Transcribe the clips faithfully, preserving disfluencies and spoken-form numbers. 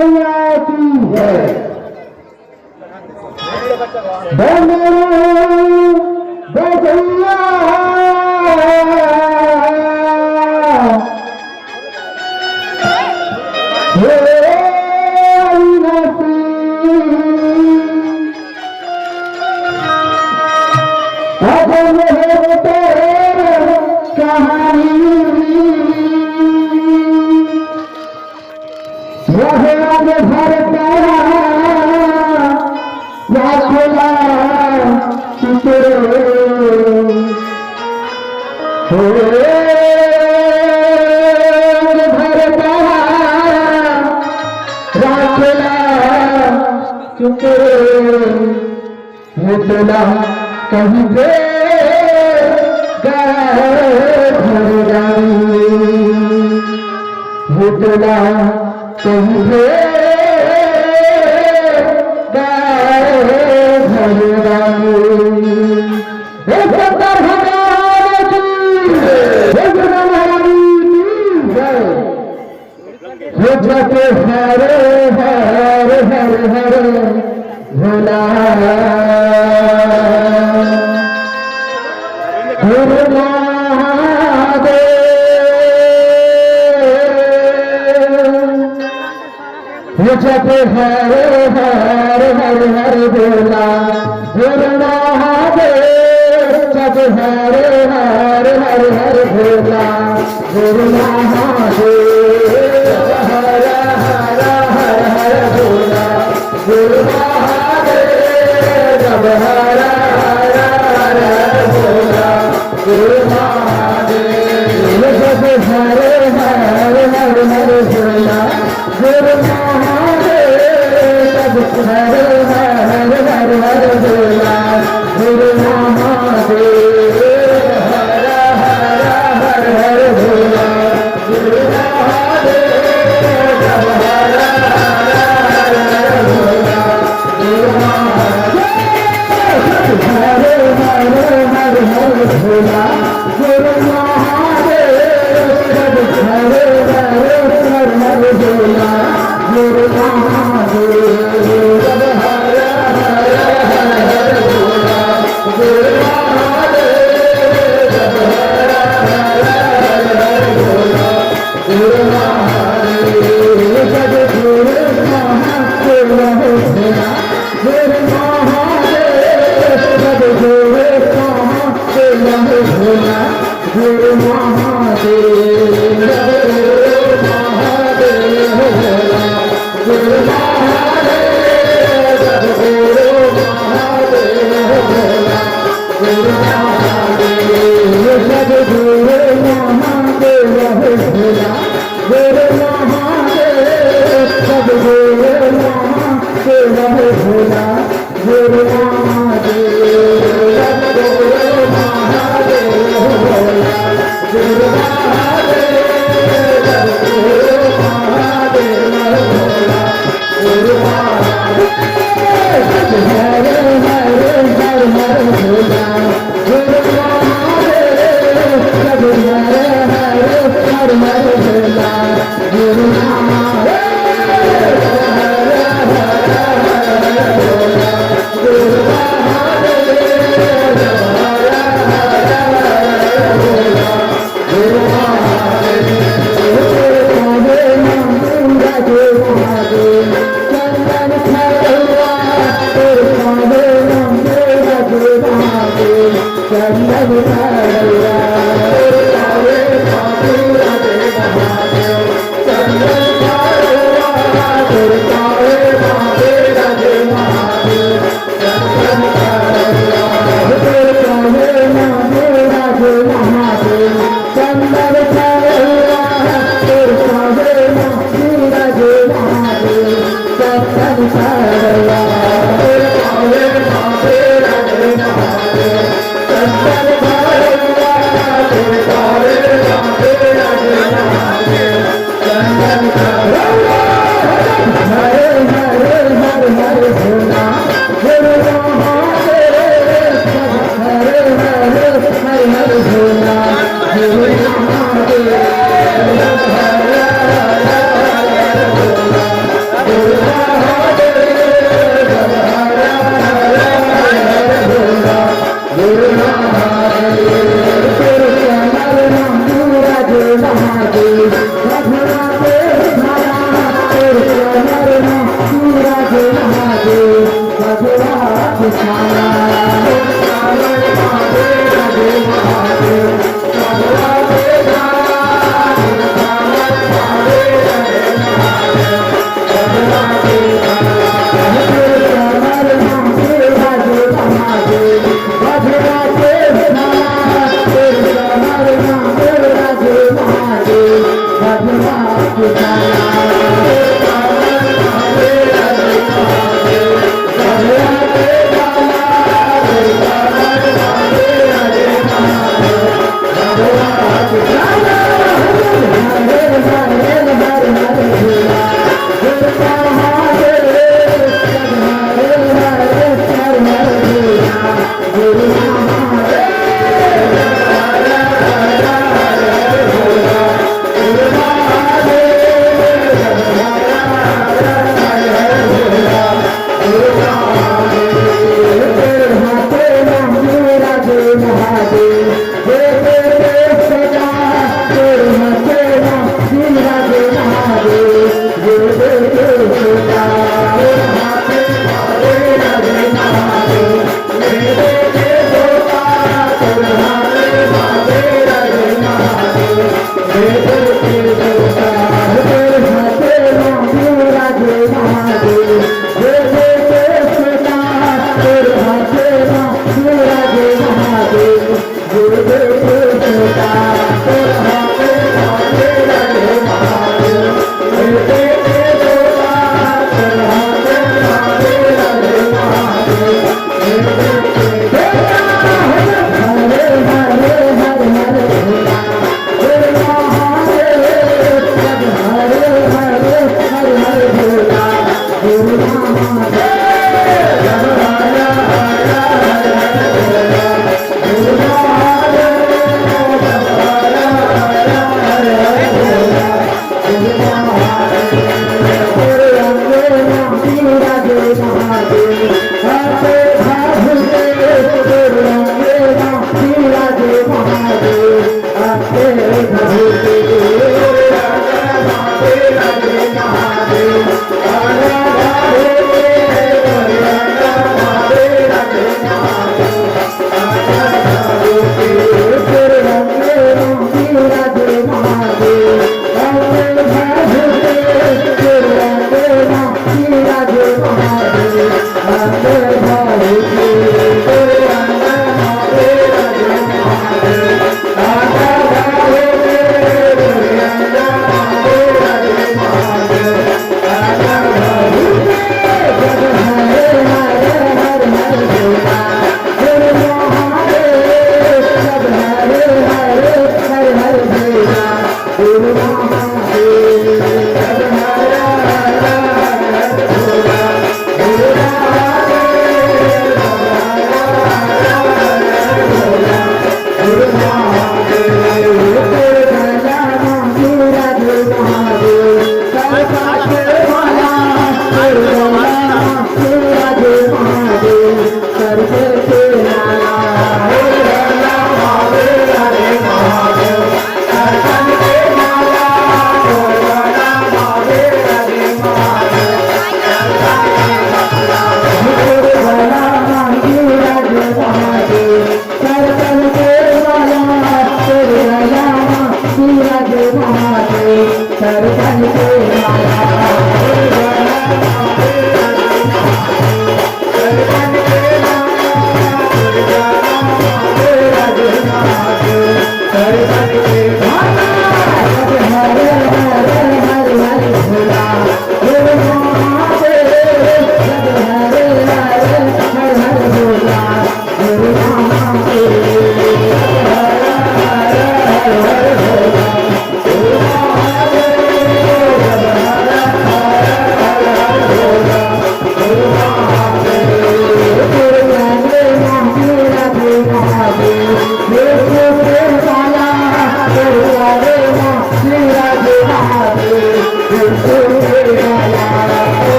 मैया की जय। डमरू बजैया हे अविनाशी, अब मोहे तोर कहानी। वह राज भरता राखला सुतरे। हो राज भरता राखला सुतरे। मिथला कहिथे गा भरदारी, मिथला कहिथे गा भरदारी। हे शंकर भगवान की, हे दुर्गा महारानी की जय। हो जप हर हर हर हर भोला गुरु महादेव। हो जप हर हर हर हर भोला गुरु महादेव। जप हर हर हर हर भोला गुरु महादेव। हर हर हर हर भोला गुरु महादेव। जप हर हर हर हर भोला गुरु महादेव। जप हर हर हर हर भोला गुरु महादेव। जप हर हर हर हर भोला गुरु महादेव। हर हर हर हर भोला गुरु महादेव। हर हर हर हर भोला गुरु महादेव। हर हर हर हर भोला गुरु महादेव। हर हर हर हर भोला गुरु महादेव। हर हर हर हर भोला गुरु महादेव। हर हर हर हर भोला गुरु महादेव। जगत गुरु महादेव हो भोला गुरु महादेव। जगत गुरु महादेव हो भोला गुरु महादेव। जगत गुरु महादेव हो भोला गुरु महादेव। जगत गुरु महादेव हो भोला गुरु महादेव। जगत गुरु महादेव हो भोला गुरु महादेव। जगत गुरु महादेव हो भोला गुरु महादेव। जगत गुरु महादेव हो भोला गुरु महादेव। जगत गुरु महादेव हो भोला गुरु महादेव। हर हर हर हर भोला गुरु महादेव। हर हर हर हर भोला गुरु महादेव। हर हर हर हर भोला गुरु महादेव। हर हर हर हर भोला गुरु महादेव। चंदन छड़वा तोर पावे नंदे रघुनाथे। चंदन छड़वा तोर पावे पावे रघुनाथे। चंदन छड़वा तोर पावे पावे रघुनाथे। चंदन छड़वा तोर पावे नंदे रघुनाथे। चंदन छड़वा तोर पावे नंदे रघुनाथे।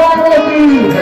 पार्वती।